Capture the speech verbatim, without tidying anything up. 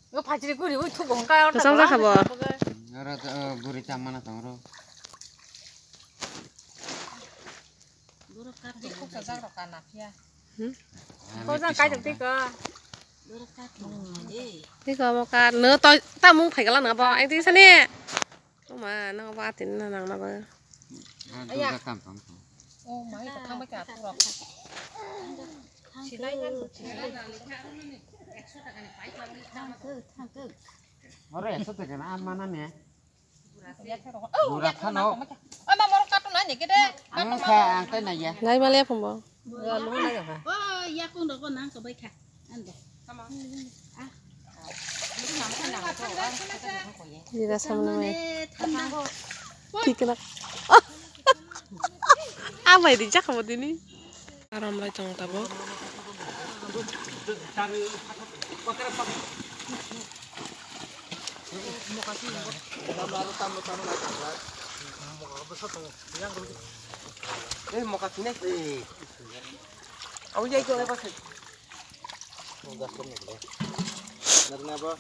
Yo phajri guri ui thugo hongka. Kwchang jakha bo. Oro to guri chamana tong ro. Ko jang kai tong tiko. Tiko mo ka no to ta mung phai gala na bo. Ai ti sani. Oma no ba tin na nang na bo. Oh mai ka thang bai ka tu rok. Silai kan silai. Ore ekso taka na mana ne. Gura khano. Oi ma moro kato na ni kede. Ang kha ang kai na ya. Nai male phumbo. Oh, yakung rok nang ko bai kha. Ando. Jira samne mai. Thik na. Amai ri jakha bo dini. Aram lai tong tabuk. Eh, moka sini. Au jai ko apa sih? Moka sini. Narna apa?